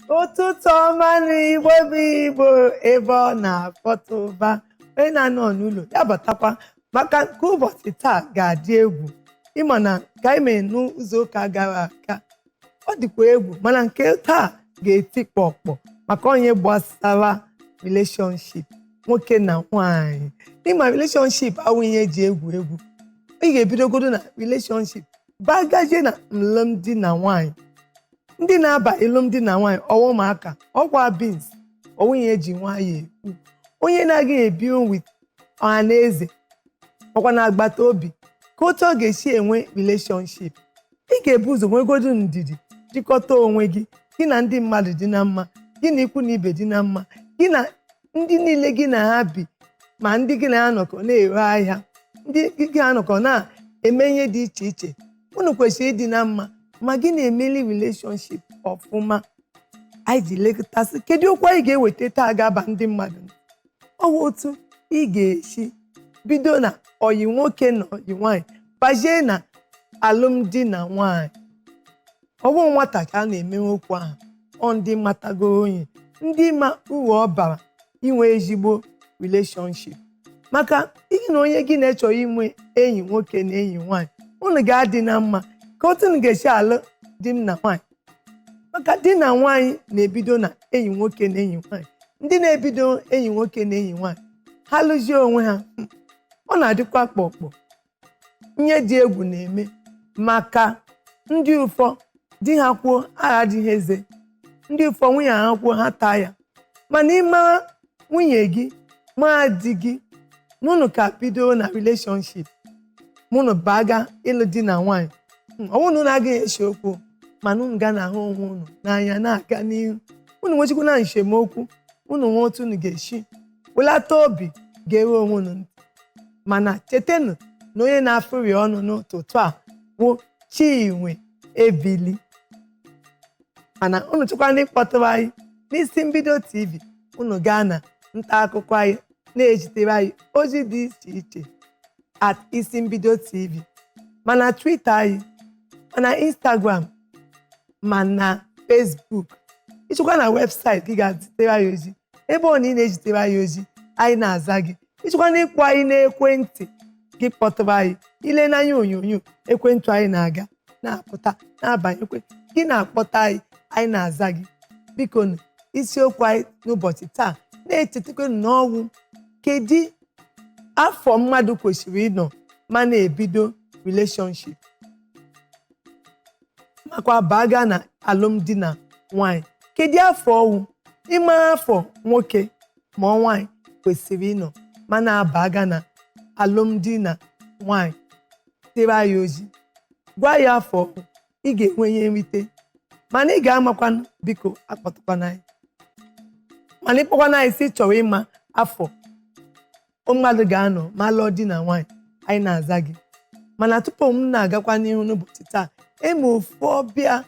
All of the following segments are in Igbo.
Ụtụtụ ọma n'Igbo bụ Igbo, ebe ọ na-akpọtụba. Onye na-anọ n'ụlọ ya batakwa, maka nke ụbọchị taa ga-adị egwu. Ịma na ka anyị mere n'izu ụka gara aga, ọ dịkwa egwu, mana nke taa ga-eti kpọkpọ maka onye gbasara relationship nwoke na nwaanyị. Ịma relationship awụ ihe eji egwu egwu. Ị ga-ebidogodo na relationship bagaje na alụmdi na nwaanyị. Ndị na-aba alụmdi na nwaanyị ọwa ụmụaka ọkwa beans, ọwụ ihe eji nwayọọ ekwu. Onye na-agaghị ebi with ọha na eze ọkwa na agbata obi, ka otu ọ ga-esi enwe relationship? Ị ga-ebu ụzọ nwegodu ndidi, jikọta onwe gị, gị na ndị mmadụ dị na mma, gị na ikwu na ibe dị na mma, gị na ndị niile gị na ha bi, ma ndị gị na ha nọkọ na-ere ahịa, ndị gị ha nọkọ na-eme ihe dị iche iche. Unu kwesịrị ịdị na mma ma gị na-emeli relationship ọfụma. Anyị ji lekọtasị kedu okwu anyị ga-eweta taa ga-aba ndị mmadụ. Ọ bụ otu ị ga-esi bido na ọyị nwoke na ọyị nwaanyị bajie na alụmdi na nwaanyị. Ọ bụ nwata ka a na-emenwe okwu ahụ, ọ ndị matagoro onye, ndị ma uru ọ bara inwe ezigbo relationship, maka gị na onye gị na-echọrọ inwe enyi nwoke na enyi nwaanyị, unu ga-adị na mma ka otu unu ga-esi alụ di m na nwaanyị, maka di na nwaanyị na-ebido na enyi nwoke na enyi nwaanyị. Ndị na-ebido enyi nwoke na enyi nwaanyị, ha lụzie onwe ha, ọ na-adịkwa kpọkpọ. Ihe dị egwu na-eme, maka ndị ụfọ di ha kwuo agha adịghị eze, ndị ụfọ nwunye ha kwuo ha taa ya. Mana ịmara nwunye gị, maa di gị, n'ụnụ ka bido na relationship, mụnụ baga ịlụ di na nwaanyị, ọ bụrụ na unu agaghị ese okwu, mana unu ga na-ahụ onwe unu n'anya na-aga n'ihu. Unu nwechikwa na nsemokwu, unu nwee otu unu ga-esi welata obi ga-ewe onwe unu ntị. Mana chetanụ na onye na-afụri ọnụ n'ụtụtụ a bụ Chinwe Ebili. Mana unu chọkwana ịkpọtụrụ anyị n'Isi Mbido TV, unu gaa na nta akụkọ anyị na-ejitere anyị ozi dị iche iche @IsiMbidoTV, mana Twitter anyị, mana Instagram, ma na Facebook. Ịchọkwa na webụsaịtị gị ga-ezitere anyị ozi. Ebe ọ na ị na-ejitere anyị ozi, anyị na-aza gị. Ịchọkwa na ịkpọ anyị n'ekwentị gị, kpọtụrụ anyị. Ile n'anya onyonyo, ekwentị anyị na-aga na-apụta na-abanyekwe gị, na-akpọta anyị, anyị na-aza gị. Biko nụ, isiokwu anyị n'ụbọchị taa na-echetakwa n'ọnwụ: kedu afọ mmadụ kwesịrị ịnọ ma na-ebido relationship makwa baga na alụmdi na nwanyị? Kedu afọ ọwụ ịma afọ nwoke ma ọ nwanyị kwesịrị ịnọ ma na-abaga na alụmdi na nwanyị? Tere anyị ozi, gwa ya afọ ị ga-enwe ihe nrite. Mana ị ga-amakwanụ, biko akpọtụkwana anyị, mana ịkpọkwana anyị si chọrọ ịma afọ mmadụ ga-anọ ma lụọ di na nwaanyị, anyị na-aza gị. Mana tupu m na-agakwa n'ihu n'ụbọchị taa, eme ofu ọbịa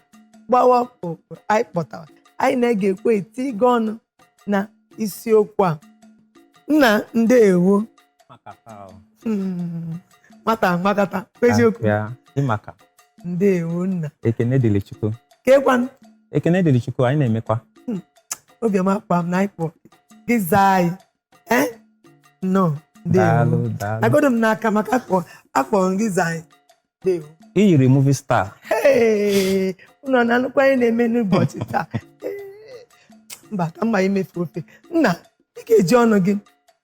gbawa ọkpụkpụ anyị kpọtara, anyị na-ege ekwe etigo ọnụ na isiokwu a. Nna, ndeewo. Nwata mgbakọta eziokwu. Ya, ịmaka. Ndeewo, nna. Ekene dịrị Chukwu. Kekwanụ? Ekene dịrị Chukwu, anyị na-emekwa. Obiọma kpa m na anyị kpọ gị zaa anyị. Ee, nnọọ, ndeewo. Daalụ, daalụ. Agodo m n'aka maka akpọrọ m gị zaa anyị. Ndeewo. Ị yiri movie star. Hey, unu ọ na-anụkwa anyị na-eme n'ụbọchị taa? Ee, mba, ka mma imefu ofe. Nna, ị ga-eji ọnụ gị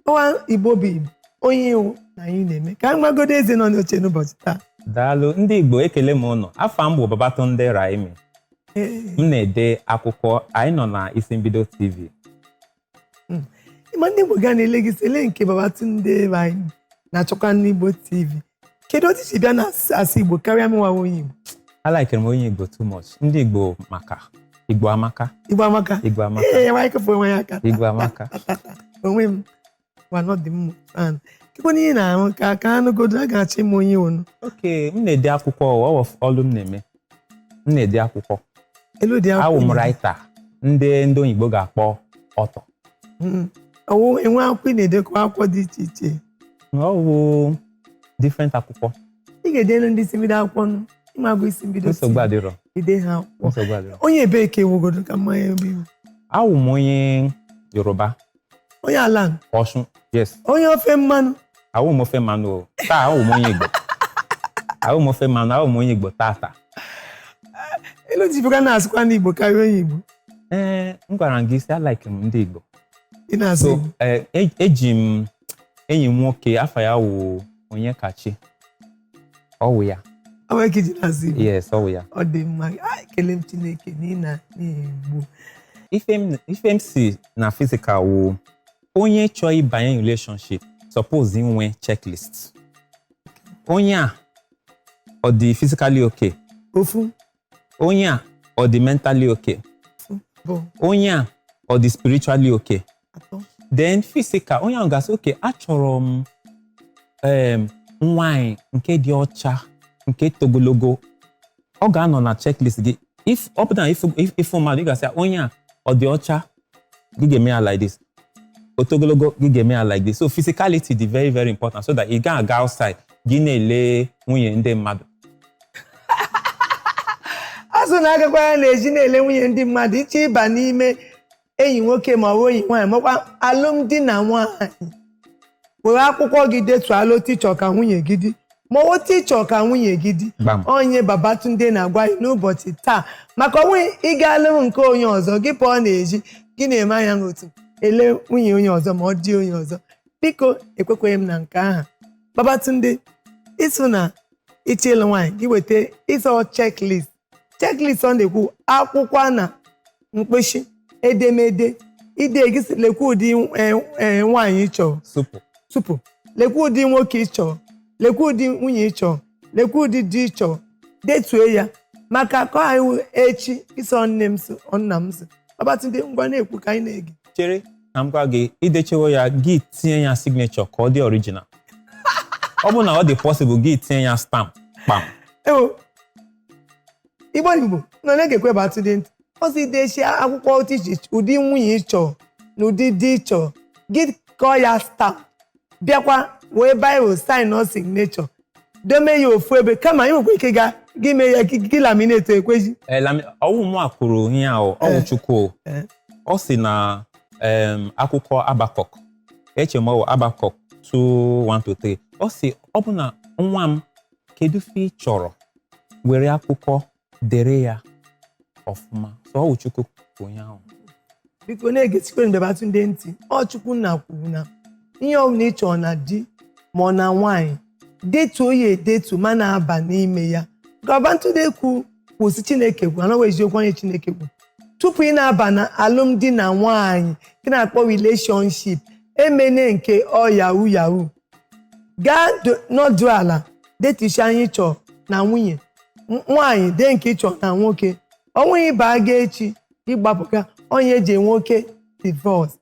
kọwa Igbo bụ Igbo, onye iwu na anyị na-eme ka anyị magodo eze nọ n'oche n'ụbọchị taa. Daalụ, ndị Igbo, ekele m ụnụ. Afọ m bụ Babatunde Raimi. M na-ede akwụkwọ. Anyị nọ na Isi Mbido TV. Ịma ndị Igbo ga na-ele gị sị, ele nke Babatunde Raimi na-achọkwa n'Igbo TV. Kedu otu i si bịa na-asụ Igbo karịa m nwa onye Igbo? Alikere m onye Igbo too much. Ndị Igbo maka Igbo amaka. Igbo amaka. Igbo amaka. Ee, nwaanyị kụpụ onwe ya aka. Igbo amaka. Onwe m gwa dị mma fan kekwana ihe na-ahụ ka anụgodo a ga-achọ ịma onye onu. Ok, m na-ede akwụkwọ. Ọ ọlụ m na-eme. M na-ede akwụkwọ. Elu dị akwụkwọ. Awụ m writer. Ndị oyibo ga-akpọ author. Ọwụ enwe akwụkwọ ị na-edekọ, akwụkwọ dị iche iche? Ọ bụ different akwụkwọ. Ị ga-edelu ndị isi mbido akwụkwọ nụ, ịmagụ Isi Mbido Nsogbu TV. adịrọ. Ide ha akwụkwọ. Nsogbu adịrọ. Onye ebee ka ewogodo ka mmanya ebe iwu? Awụ m onye Yoruba. Onye ala? Ọshun, yes. Onye ofe mmanụ? Awụ m ofe mmanụ o. Taa awụ m onye Igbo. Awụ m ofe mmanụ, awụ m onye Igbo tata. Elu jibụga na-asụkwa n'Igbo karịa onye Igbo. Ee, m gwara m gị sị alike m ndị Igbo. Ị na-asụ So Igbo. eji m enyi m nwoke, afa ya wụ Onyekachi. Ọ wụ ya. Ọ nwere ike iji na-asụ Igbo. Yes, ọ wụ ya. Ọ dị mma. Ekele m Chineke na ị na-Igbo. Ife m si na physical wụ onye chọọ ịbanye relationship suppose inwe checklist. Onye a, ọ dị physically okay? Ofu. Onye a, ọ dị mentally okay? Ofu bụ. Onye a, ọ dị spiritually okay? Atọ. Then physical, onye ahụ ga-asị, okay, achọrọ m nwanyị nke dị ọcha, nke togologo. Ọ ga-anọ na checklist gị. If ọ pụtara ifu mmadụ, ị ga-asị, onye a, ọ dị ọcha, gị ga-eme ya like this, otogologo, gị ga-eme ya like this. So physicality dị very very important so that ị ga-aga outside gị na-ele nwunye ndị mmadụ. Azụ na-agakwa ya na-eji na-ele nwunye ndị mmadụ. Ịchọ ịba n'ime enyi nwoke ma ọ bụ enyi nwaanyị, makwa alụmdi na nwaanyị, were akwụkwọ gị detuo alụ ịchọ ka nwunye gị dị, ma ọ bụ ịchọ ka nwunye gị dị. Gbam. Onye Babatunde na-agwa gị n'ụbọchị taa, maka onwe ịga alụm nke onye ọzọ, gị pụọ na-eji gị na-eme anya n'otu ele nwunye onye ọzọ ma ọ dị onye ọzọ. Biko, ekwekweghị m na nke ahụ. Babatunde, ịsụ na ịchọ ịlụ nwaanyị, gị weta ịsọ checklist. Checklist ọ na-ekwu, akwụkwọ na mkpịsị edemede ide gị sị, lekwa ụdị nwaanyị ị chọrọ. Supu. Tupu lekwa ụdị nwoke ị chọrọ, lekwa ụdị nwunye ị chọrọ, lekwa ụdị di ị chọrọ, detue ya maka ka anyị wụ echi ịsọ nne m so ọ nna m so. Babatunde, ngwa, na-ekwu ka anyị na-ege. Chere ka m gwa gị, idechewo ya, gị tinye ya signature ka ọ dị original. Ọ bụrụ na ọ dị possible, gị tinye ya stamp kpam. Ewo, Igbo Igbo nọ na-egekwe Babatunde ntị. Ọzọ, idechi akwụkwọ otu iche ụdị nwunye ị chọrọ na ụdị di ị chọrọ, gị kọọ ya stamp, bịakwa wee biro sign ọ signature, dome ya ofu ebe. Kama ị nwekwa ike ga gị mee ya gị laminate ekweji. Ọwụ mụ a kwuru ihe ahụ, ọwụ Chukwu o. Ọ sị na akwụkwọ Habakuk, eche m ọwụ Habakuk 2:1-3, ọ sị, ọ bụ na nwa m, kedu ife ị chọrọ, were akwụkwọ dere ya ọfụma. So ọwụ Chukwu kwuru ihe ahụ. Biko, na-egesikwe Babatunde ntị. Ọ Chukwu nna kwuru na ihe ọbụla ị chọrọ na di ma ọ na nwaanyị, detuo ya edetu ma na-aba n'ime ya. Ka Babatunde kwu, kwụsị. Chineke kwu anaghị eziokwu onye Chineke kwu. Tupu ị na-aba na alụmdi na nwaanyị nke na-akpọ relationship, emene nke ọ yahoo yahoo, gaa nọdụ ala detuchi anyị chọọ na nwunye nwaanyị, dee nke ị chọrọ na nwoke. Ọnwụ ịba ga echi ịgbapụga onye eji enwe oke divorce.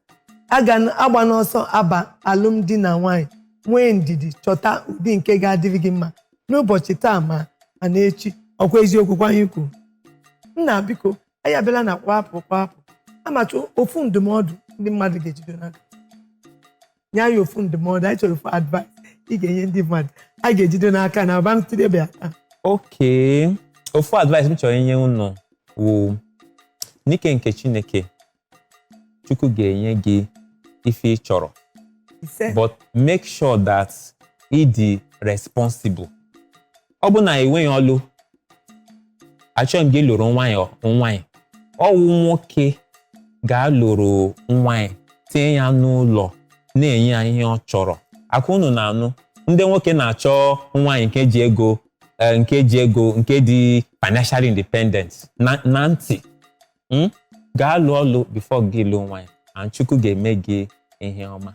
Aga agba n'ọsọ aba alụmdi na nwaanyị. Nwee ndidi, chọta ụdị nke ga-adịrị gị mma n'ụbọchị taa ma n'echi. Ọkwa eziokwu kwa anyị kwuru? Nna, biko, anyị abịala na kwapụ kwapụ amacha ofu ndụmọdụ ndị mmadụ ga-ejido n'aka. Nye anyị ofu ndụmọdụ anyị chọrọ, ofu advice ị ga-enye ndị mmadụ a ga-ejido n'aka na Babatunde bịa taa. Okay, ofu advice m chọrọ inye unu wụ n'ike nke Chineke, Chukwu ga-enye gị ife ị chọrọ. Ise. But make sure that ị dị responsible. Ọ bụ na enweghị ọlụ, achọghị m gị lụrụ nwanyị. Nwanyị ọwụ nwoke ga-alụrụ nwanyị, tinye ya n'ụlọ, na-enye ya ihe ọ chọrọ. Akwa unu na-anụ, ndị nwoke na-achọ nwaanyị nke ji ego, nke ji ego, nke dị financially independent na ntị. Gaa lụọ ọlụ before gị lụọ nwaanyị, and Chukwu ga-eme gị ihe ọma.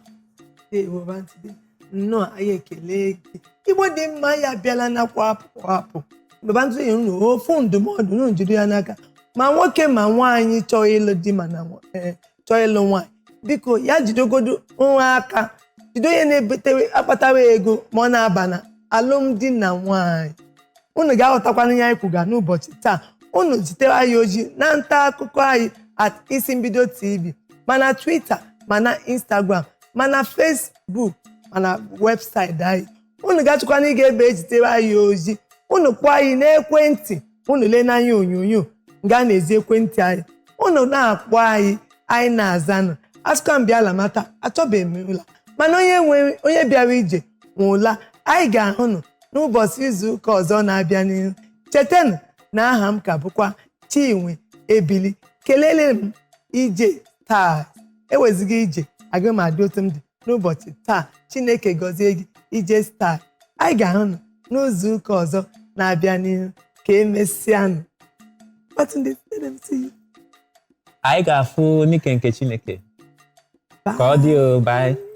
Ndewo, Babatunde, nnọọ. Anyị ekele gị. Igbo dị mma, ya abịala na kwapụ kwapụ. Babatunde nyere unu ofu ndụmọdụ, unu jiri ya n'aka, ma nwoke ma nwaanyị chọọ ịlụ di ma na chọọ ịlụ nwaanyị. Biko, ya jidegodo nwa aka, jide onye na-ebutewe akpatawa ego ma ọ na-aba na alụmdi na nwaanyị. Unu ga-aghọtakwana ihe anyị kwuga n'ụbọchị taa. Unu zitere anyị ozi na nta akụkọ anyị @IsimbidoTV, mana Twitter, mana Instagram, mana Facebook, mana webụsaịtị anyị. Unu ga-achọkwana ịga ebe ezitere anyị ozi. Unu kpọọ anyị n'ekwentị. Unu lee n'anya onyonyo nga na-ezi ekwentị anyị, unu na-akpọ anyị, anyị na-azanụ. Asịkwa m bịa lamata, achọbeghị m ụla, mana onye nwe onye bịara ije nwe ụla. Anyị ga-ahụnụ n'ụbọchị izu ụka ọzọ na-abịa n'ihu. Chetanụ na aha m ka bụkwa Chinwe Ebili. Kelele m Ije taa, eweziga ije aga m adị otu m dị n'ụbọchị taa. Chineke gọzie gị, Ije Style. Anyị ga-ahụnụ n'izu ụka ọzọ na-abịa n'ihu. Ka emesịanụ. Batunde, let them see you. Anyị ga-afụ n'ike nke Chineke. Ka ọ dị o, bye.